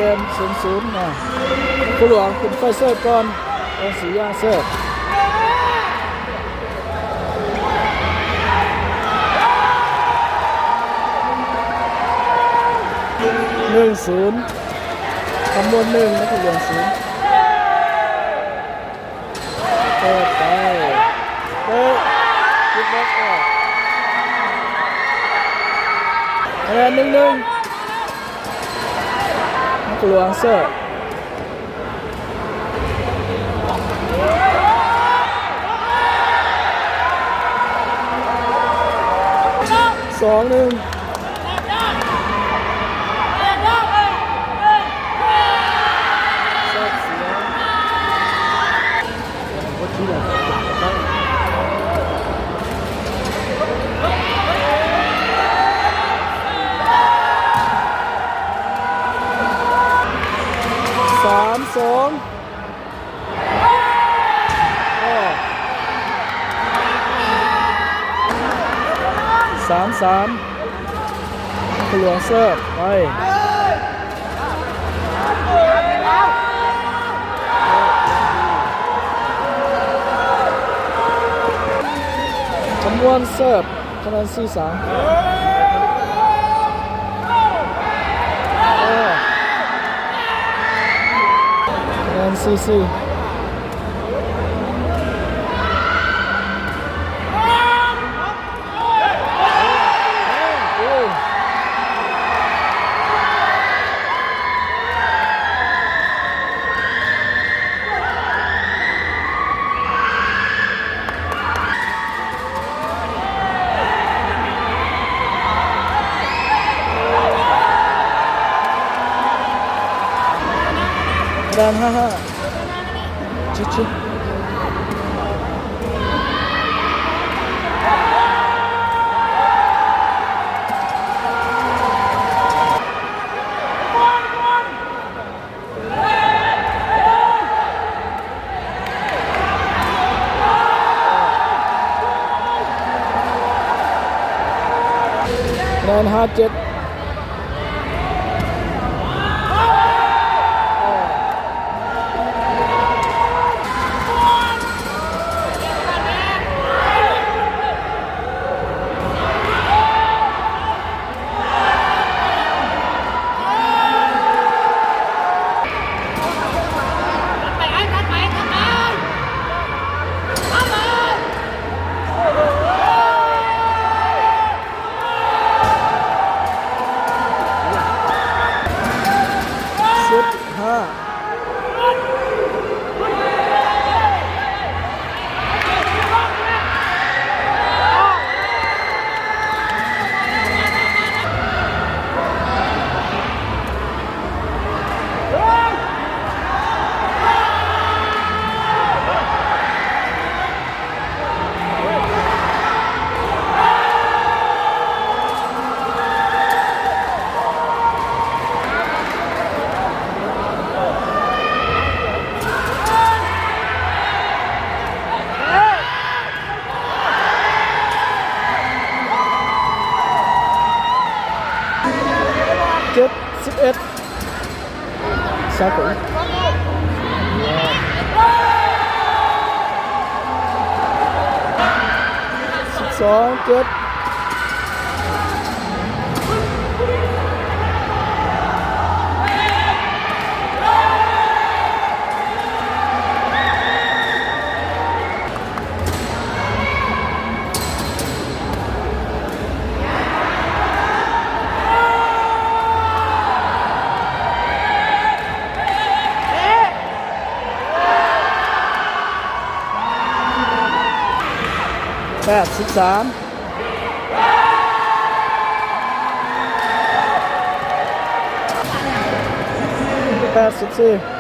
ເກມ ສູນສູນ ນະ. ພູຫຼວງຂຶ້ນໄປເສີບກ່ອນ ກອງສີຢາເສີບ ໜຶ່ງສູນ ຄຳມ່ວນໜຶ່ງ ນະຄອນຫຼວງສູນ. ເປີດໄປ ເຕະ ຄິກບອກອອກ ຄະແນນ ໜຶ່ງໜຶ່ງ ນະຄອນຫຼວງເສີບ ສອງໜຶ່ງ. ສາມສອງ ສາມສາມ ນະຄອນຫຼວງເສີບ ໄປ ຄຳມ່ວນເສີບ ຄະແນນ ສີ່ສາມ ເອີ ຄະແນນ ສີ່ສີ່. ການ ຫ້າຫ້າ ຊິບສິບ. ແມ່ນ ຫ້າເຈັດ. ສິບຫ້າ. ເຈັດສິບເອັດ. ສາກົນ ສິບສອງເຈັດ. ແປດສິບສາມ ແປດສິບສີ່.